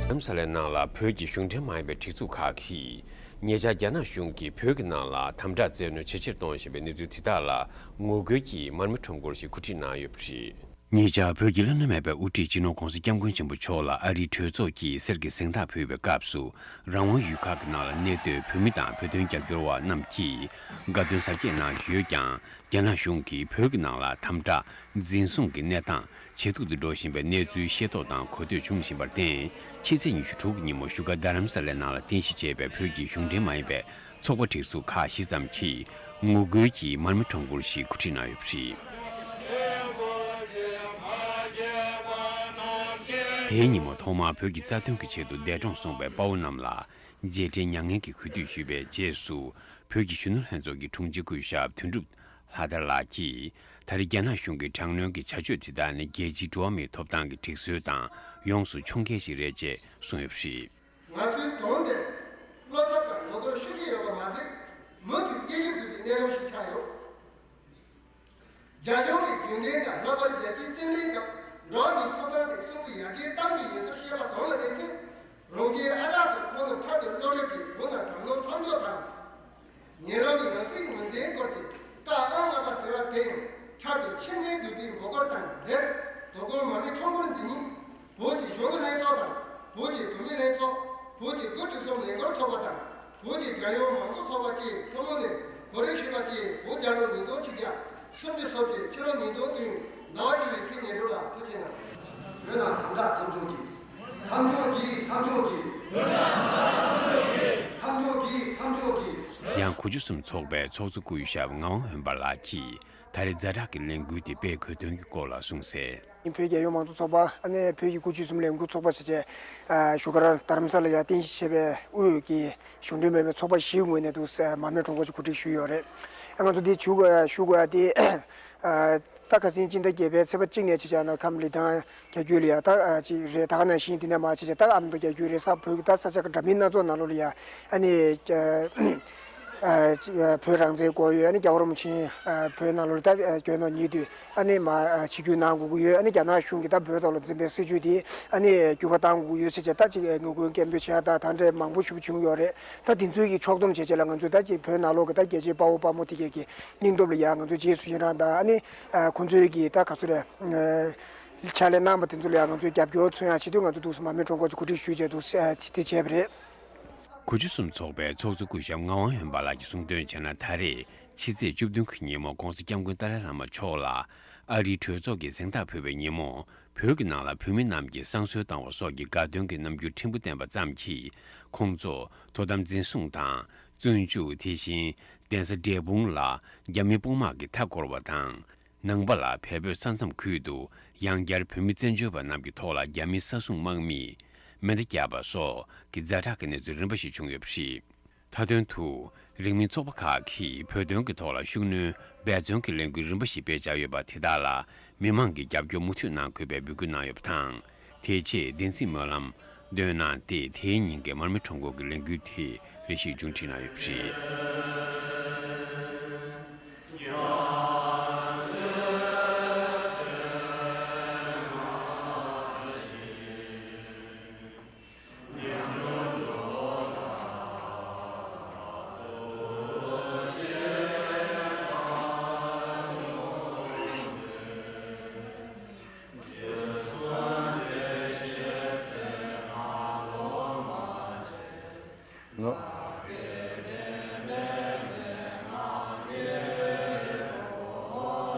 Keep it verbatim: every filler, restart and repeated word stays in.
རྡ་རམ་ས་ལའི་ནང་ལ་བོད་ཀྱི་གཞུང་འབྲེལ་མ་ཡིན་པའི་སྒྲིག་འཛུགས་ཁག་གིས་ཉེ་ཆར་རྒྱ་ནག་གཞུང་གིས་བོད་ཀྱི་ནང་ལ་དམ་དྲག་བཙན་གནོན་ཇེ་ཆེར་གཏོང་བཞིན་པའི་གནས་ཚུལ་དེ་དག་ལ་ངོ་རྒོལ་གྱིས་མར་མེ་ཁྲོམ་སྐོར་ཞིག་གོ་སྒྲིག་གནང་ཡོད་པ་རེད། ཉེ་ཆར་བོད་ཀྱི་བླ་ན་མེད་པའི་དབུ་ཁྲིད་སྤྱི་ནོར་༧གོང་ས་༧སྐྱབས་མགོན་ཆེན་པོ་མཆོག་ལ་ཨ་རིའི་གྲོས་ཚོགས་ཀྱིས་གསེར་གྱི་གཟེངས་རྟགས་ཕུལ་བའི་སྐབས་སུ། རང་དབང་ཡུལ་ཁག་གི་ནང་ལ་གནས་སྡོད་བོད་མི་དང་བོད་དོན་རྒྱབ་སྐྱོར་བ་རྣམས་ཀྱིས་དགའ་སྟོན་གཟབ་རྒྱས་གནང་བཞིན་ཡོད་ཀྱང་། རྒྱ་ནག་གཞུང་གིས་བོད་ཀྱི་ནང་ལ་དམ་དྲག་འཛིན་བཟུང་གི་གནས་སྟངས་ཇེ་སྡུག་ཏུ་འགྲོ་བཞིན་པའི་གནས་ཚུལ་ཤེས་རྟོགས་དང་གོ་ཐོས་བྱུང་བཞིན་པར་བརྟེན། ཕྱི་ཚེས་ཉི་ཤུ་དྲུག་གི་ཉིན་མོ་བཞུགས་སྒར་རྡ་རམ་ས་ལའི་ནང་ལ་རྟེན་གཞི་བྱས་པའི་བོད་ཀྱི་གཞུང་འབྲེལ་མ་ཡིན་པའི་ཚོགས་པ་སྒྲིག་འཛུགས་ཁག་བཞི་ཙམ་གྱིས་ངོ་རྒོལ་གྱིས་མར་མེ་ཁྲོམ་སྐོར་ཞིག་གོ་སྒྲིག་གནང་ཡོད་པ་རེད། དེའི་ཉིན་མོ་ཐོག་མར་བོད་ཀྱི་རྩ་དོན་གྱི་ཆེད་དུ་འདས་གྲོངས་སོང་བའི་དཔའ་བོ་རྣམས་ལ་རྗེས་དྲན་མྱ་ངན་གྱི་གུས་འདུད་ཞུས་པའི་རྗེས་སུ། བོད་ཀྱི་གཞོན་ནུ་ལྷན་ཚོགས་ཀྱི་དྲུང་ཆེ་སྐུ་ཞབས་དོན་གྲུབ་ལྷ་དར་ལགས་ཀྱིས། ད་རེས་རྒྱ་ནག་གཞུང་གི་དྲག་གནོན་གྱི་བྱ་སྤྱོད་དེ་དག་ནི་རྒྱལ་སྤྱིའི་འགྲོ་བ་མིའི་ཐོབ་ཐང་གི་སྒྲིག་སྲོལ་དང་ཡོངས་སུ་འཁྱོངས་འགལ་ཞིག་རེད་ཅེས་གསུངས་ཡོད་པ་རེད། ང་ཚོའི་དོན་དེ་བློ་འཚབ་དང་ངོ་རྒོལ་ཤུགས་ཆེ་ཡོད་པ་མ་ཟད། མུ་མཐུད་དབྱེ་ཞིབ་དགོས་པའི་གནས་ལུགས་ཤིག་ཆགས་ཡོད། རྒྱལ་ཡོངས་ཀྱི་རྒྱུན་ལྡན་དང་ལྷག་པར་རྒྱལ་སྤྱིའི་རྩོད་གླེང་སྐབས་འགྲོ་བ་མིའི་ཐོབ་ཐང་དེ་སྲུང་སྐྱོབ་ཡར་རྒྱས་གཏང་རྒྱུ་ཡིན་ཚུལ་བཤད་པ་དང་ལ་གནས་ཚུལ། རང་རྒྱལ་ཨ་ཅག་སོགས་ཁོང་རྣམས་འཕྲལ་དུ་བློ་རིག་གིས་བོད་ནང་དྲག་གནོན་མཚམས་འཇོག་དང་། ཉེ་ལམ་གྱི་ནང་སྲིད་ངོས་འཛིན་སྐོར་གྱི་བཀའ་ཨང་ལྔ་པ་ཟེར་བ་དེ་ཡང་འཕྲལ་དུ་ཕྱིར་འཐེན་དགོས་པའི་འབོད་སྐུལ་དང་འབྲེལ། དོ་དགོང་མར་མེ་ཁྲོམ་སྐོར་འདི་ཉིད་བོད་ཀྱི་གཞོན་ནུ་ལྷན་ཚོགས་དང་། བོད་ཀྱི་བུད་མེད་ལྷན་ཚོགས། བོད་ཀྱི་དགུ་བཅུ་གསུམ་ལས་འགུལ་ཚོགས་པ་དང་། བོད་ཀྱི་རྒྱལ་ཡོངས་མང་གཙོ་ཚོགས་པ་བཅས་ཐུན་མོང་ནས་གོ་སྒྲིག་ཞུས་པ་བཅས། བོད་རྒྱལ་ལོ་ཉིས་སྟོང་ཆིག་བརྒྱ་སུམ་ཅུ་སོ་བརྒྱད་ཕྱི་ལོ་ཉིས་སྟོང་བདུན་ཟླ་བ་བཅུ་པའི་ཚེས་ཉེར་དྲུག་ལ་ཐུགས་རྗེ་གནང་། བོད་ནང་དམ་དྲག་མཚམས་འཇོག་གྱིས། མཚམས་འཇོག་གྱིས། མཚམས་འཇོག་གྱིས། མཚམས་འཇོག་གྱིས། མཚམས་འཇོག་གྱིས། ཡང་དགུ་བཅུ་གསུམ་ཚོགས་པའི་ཚོགས་གཙོ་སྐུ་ཞབས་ངག་དབང་འོད་འབར་ལགས་ཀྱིས་ད་རེས་ཛ་དྲག་གི་ལས་འགུལ་དེ་སྤེལ་དགོས་དོན་གྱི་སྐོར་ལ་གསུངས་གསལ། བོད་རྒྱལ་ཡོངས་མང་གཙོ་ཚོགས་པ། ཨ་ནི་བོད་ཀྱི་དགུ་བཅུ་གསུམ་ལས་འགུལ་ཚོགས་པ་བྱས་བྱས། ཨ། བཞུགས་སྒར་རྡ་རམ་ས་ལ་ཡ་རྟེན་གཞི་བྱས་པའི་དབུས་ཀྱི་གཞུང་འབྲེལ་མེད་པའི་ཚོགས་པ་བཞིའི་ངོས་ནས་འདུག་སེ་མར་མེ་ཁྲོམ་སྐོར་ཅིག་གོ་སྒྲིག་ཞུས་ཡོད་རེད། ཨ། ང་ཚོ་འདི་ཞུ་དགོས་ཞུ་དགོས་ཡ་དེ། ཨ། ད་ཁ་སང་སྤྱི་ཟླ་བརྒྱད་པའི་ཚེས་པ་གཅིག་ནས་བྱས་བྱས་ནང་ཁམས་ལི་ཐང་རྒྱ་རྒྱུད་ལ་ཡ་ད་ཅིག་རེད། ད་ག་ནང་བཞིན་དེ་ནས་མར་བྱས་བྱས་ད་ཨ་མདོ་རྒྱ་རྒྱུད་རེད། ས་བོད་ཀྱི་ད་ས་ཆ་འདྲ་མིན་སྣ་ཚོགས་ནང་ལོགས་ལ་ཡ། ཨ་ནི། ཨ། བོད་རང་བཙན་དགོས་ཡོད། ཨ་ནི་རྒྱལ་བ་རིན་པོ་ཆེ། ཨ། བོད་ནང་ལོགས་ལ་ད་རྒྱལ་ནང་ཉིད་དུ་ཨ་ནི་མར་ཆིབས་བསྒྱུར་གནང་དགོས་ཀྱི་ཡོད། ཨ་ནི་རྒྱ་ནག་གཞུང་གིས་ད་བོད་ཐོག་ལ་འཛིན་པའི་སྲིད་བྱུས་དེ་ཨ་ནི་འགྱུར་བ་གཏང་དགོས་ཀྱི་ཡོད་ཟེར་བྱས་ད་ཅིག་ངོ་རྒོལ་སྐད་འབོད་བྱས་ཡ་ད་ད་འདྲ་མང་པོ་ཞེ་པོ་བྱུང་ཡོད་རེད། ད་དེ་ཚོའི་གི་ཕྱོགས་བསྡོམས་བྱས་བྱས་ལ་ང་ཚོས་ད་ཅིག་བོད་ནང་ལོགས་ཀྱི་ད་རྒྱལ་གཅེས་དཔའ་བོ་དཔའ་མོ་དེ་གས་ཀྱི་སྙིང་སྟོབས་ལ་ཡ་ང་ཚོས་རྗེས་སུ་ཡི་རང་དང་། ཨ་ནི་ཁོང་ཚོའི་གི་ད་ག་ཚོད་རེད། ཕྱག་ལས་གནང་བ་དེ་ཚོ་ལ་ཡང་ང་ཚོས་རྒྱབ་སྐྱོར་མཚོན་ཡག་ཆེད་དུ་ང་ཚོ་འདུག་སེ་མར་མེ་ཁྲོམ་སྐོར་ཅིག་གོ་སྒྲིག་ཞུས་བྱས་འདུག་སེ་དེ་བྱས་པ་རེད། དགུ་བཅུ་གསུམ་ཚོགས་པའི་ཚོགས་གཙོ་སྐུ་ཞབས་ངག་དབང་འོད་འབར་ལགས་ཀྱིས་གསུངས་དོན་བྱས་ན། ད་རེས་ཕྱི་ཚེས་བཅུ་བདུན་གྱི་ཉིན་མོ་༧གོང་ས་༧སྐྱབས་མགོན་ཏཱ་ལའི་བླ་མ་མཆོག་ལ་ཨ་རིའི་གྲོས་ཚོགས་ཀྱིས་གཟེངས་རྟགས་ཕུལ་བའི་ཉིན་མོ། བོད་ཀྱི་ནང་ལ་བོད་མི་རྣམས་ཀྱིས་བསང་གསོལ་བཏང་བ་སོགས་ཀྱི་དགའ་སྟོན་གྱི་རྣམ་འགྱུར་ཕྲན་བུ་བསྟན་པ་ཙམ་གྱིས། ཁོང་ཚོ་དོ་དམ་འཛིན་བཟུང་དང་། བཙོན་འཇུག་དེ་བཞིན་གདན་ས་འབྲས་སྤུངས་ལ་རྒྱ་མི་དཔུང་དམག་གིས་མཐའ་བསྐོར་བ་དང་། ནང་པ་ལ་བལ་བོད་ས་མཚམས་ཁུལ་དུ་ཡང་བསྐྱར་བོད་མི་བཙན་བྱོལ་བ་རྣམས་ཀྱི་ཐོག་ལ་རྒྱ་མིའི་ས་སྲུང་དམག་མིས་མེ་མདའ་བརྒྱབ་པ་སོགས་ཀྱི་ཛ་དྲག་གི་གནས་ཚུལ་རིམ་པ་ཞིག་བྱུང་ཡོད་པ་རེད། མཐའ་དོན་དུ། རིང་མིན་ཚོགས་པ་ཁག་གིས་བོད་དོན་གྱི་ཐོག་ལ་ཤུགས་སྣོན་འབད་བརྩོན་གྱི་ལས་འགུལ་རིམ་པ་ཞིག་སྤེལ་འཆར་ཡོད་པ་དེ་དག་ལ་མི་མང་གིས་རྒྱབ་སྐྱོར་མུ་མཐུད་གནང་དགོས་པའི་འབོད་སྐུལ་གནང་ཡོད་པ་དང་། དེ་རྗེས་བདེན་ཚིག་སྨོན་ལམ་འདོན་གནང་སྟེ། དེའི་ཉིན་གྱི་མར་མེ་ཁྲོམ་སྐོར་གྱི་ལས་འགུལ་དེ་རེ་ཞིག་མཇུག་སྒྲིལ་གནང་ཡོད་པ་རེད། ང་